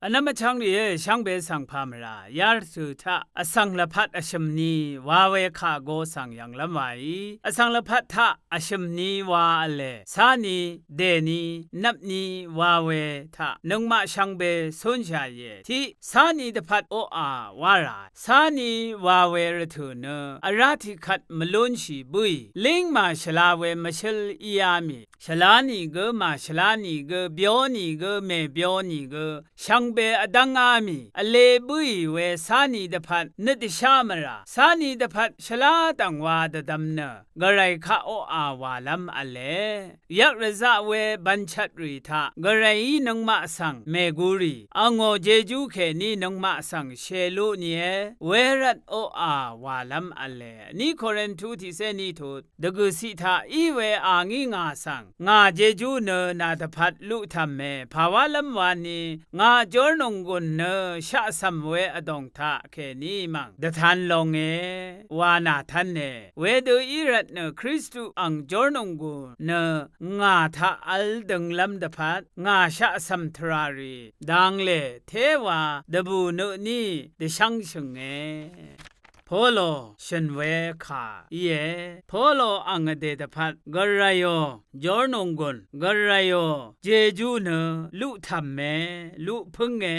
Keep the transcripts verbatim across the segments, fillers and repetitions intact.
Vnvm vchvng rìé, shvngbe svng pà mvrà yarvtø̀ taq vsvng lvpat vshø̀m ni wa we kà go svng yv̀nglv́m waí, vsvng lvpat taq vshø̀m ni wa v̄le, cáni, dèni, nvpni wa we taq nøngmaq shvngbe cúnshàìe. Tiq, cáni dvpvt oqà wá ràe. Cáni wa we rvtø̀ nø vrá tiqkvt mvlúnshì bǿì, líng màshvla we mvshǿl íá mì. Shvlá nìgø, màshvlá nìgø, byó nìgø, mèbyó nìgø, shvngbe vdv́ngá mì vle bǿì we cáni dvpvt nøt dvshá mvrà. Cáni dvpvt shvlá dv̀ngwa dvdvm nø gvray kaq oqà wàlv́m v̄le, yvk rvzaq we bv̀nchvtrì taq gvrayí nøngmaq svng mègurì, angò jejú kèní nøngmaq svng shèluq nìe, wervt oqà wàlv́m v̄le. Vní Korintu tiqcé ní tut dvgø̀ciq taq í we a ngí ngà svng, ngà jejú nø nà dvpvt luqtv̀me, pàwálv́m wani, ngà jórnònggùn nø shaqcv̀m we vdòng taq kèní mv̀ng dvtan longe wa nà tv́ne. Wedø í rvtnø Kristu ang jórnònggùn nø ngà taq v̄l dønglv́m dvpvt, ngà shaqcv̀m tvràrì danglè téwa dvbù nø tní dvshv́ngshø̀nge. Polo shø̀n we kà íe. Polo ang vdè dvpvt, gvrayò, jórnònggùn, gvrayò, jejú nø luqtv̀me, luqpǿnge.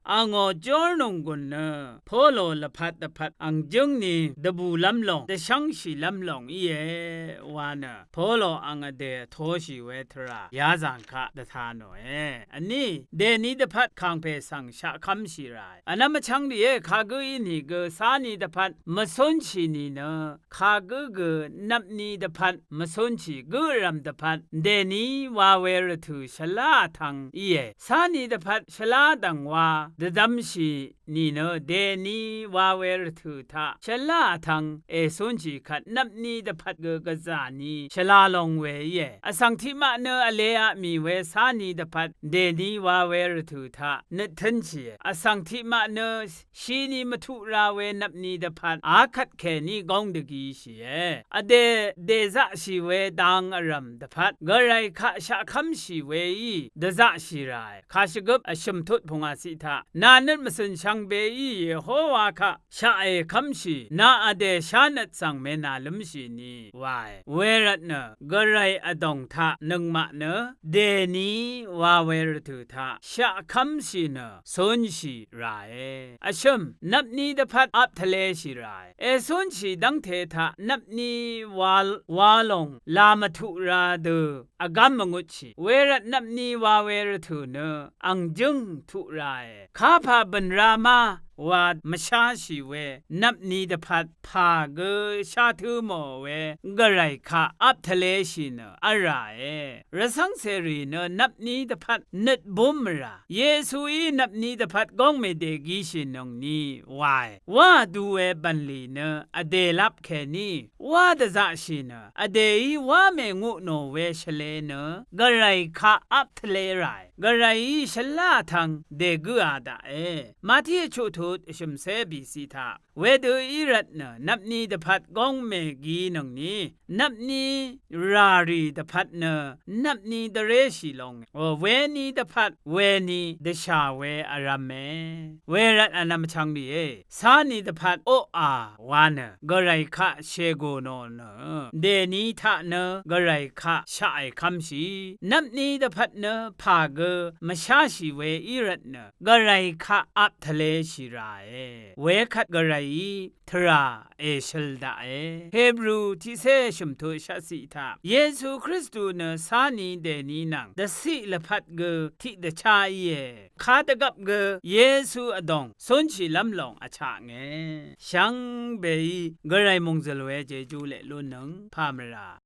Angò jórnònggùn nø Polo lvpat dvpvt ang jǿngni dvbùlv́m lòng, dvshv́ngshìlv́m lòng íe wa nø Polo ang vdè vtoshì we tvrà yazàng kaq dvta nòe. Vní, dèni dvpvt kàngpè svng shaqkv́mshì ràe. Vnvm vchvng rìé, kagǿ ínìgø cáni dvpvt mvcúnshì nìnø, kagǿ gø nvpni dvpvt mvcúnshì, gǿ vrv̀m dvpvt dèni wa we rvtø̀ shvlá vtvng íe. Cáni dvpvt shvlá dv̀ngwa dvdvmshì nìnø dèni wa we rvtø̀ taq shvlá vtvng ècúnshì kvt nvpni dvpvt gø gvzà ni shvla long we íe. Vsvng tiqmaq nø vleaq mì we cáni dvpvt dèni wa we rvtø̀ taq nøt tǿnshìe. Vsvng tiqmaq nø shini mvtuq ra we nvpni dvpvt akvt kèní góng dvgishìe. Vdè dèzaqshì we dang vrv̀m dvpvt gvray kaq shaqkv́mshì weí dvzaqshì ràe. Kàshvgøp vshø̀m tut pungwàciq taq, nà nøt mvcø̀n shvngbeí Yehowa kaq shaqèkv́mshì, nà vdè shánøt svng mènàlǿmshì ni wae. Wervtnø gvray vdòng taq nøngmaq nø dèni wa we rvtø̀ taq shaqkv́mshì nø cúnshì ràe. Vshø̀m, nvpni dvpvt ap tvleshì ràe. Ècúnshì dv́ngte taq nvpni wa, wa lòng la mvtuq ra dø vgám mvngutshì. Wervt nvpni wa we rvtø̀ nø ang jǿng tuq rae. Kapà bø̀n ra ma wa mvsháshì we nvpni dvpvt pà gø shá tǿ mò we gvray kaq ap tvleshì nø v̄l ràe. Rvcv́ng cèrì nø nvpni dvpvt nøt búm mvrà. Yesuí nvpni dvpvt góng mèdègishìnøngni wae. Wá vdu we bv̀nlì nø vdè lap kèní wá dvzaqshì nø, vdèí wá mènguq nò we shvlē nø gvray kaq ap tvlē ràe. Gvrayí shvlá vtvng dègǿa daqe. Mati vchuq tut vshø̀mcé bìciq taq, wedø í rvtnø nvpni dvpvt góng mèginøngni, nvpni ràrì dvpvt nø nvpni dvréshì longe. O, weni dvpvt weni dvshà we vrv̄me. Wervt vnvm vchvng rìé, cáni dvpvt oqà wa nø gvray kaq shègù nò nø, dèni taq nø gvray kaq shaqèkv́mshì, nvpni dvpvt nø pà gø mvsháshì we í rvtnø gvray kaq ap tvlēshì ràe. Wekvt gvrayí tvrà èshøl daqe. Hebru tiqcé shø̀mtu shaqciq taq, Yesu Kristu nø cáni dèni nvng dvciq lvpat gø tiqdvchá íe. Kadvgvp gø Yesu vdòng cúnshìlv́m lòng vchaknge. Shvngbeí gvray mòngzø̀l we jejú leq lúnnøng pà mvrà.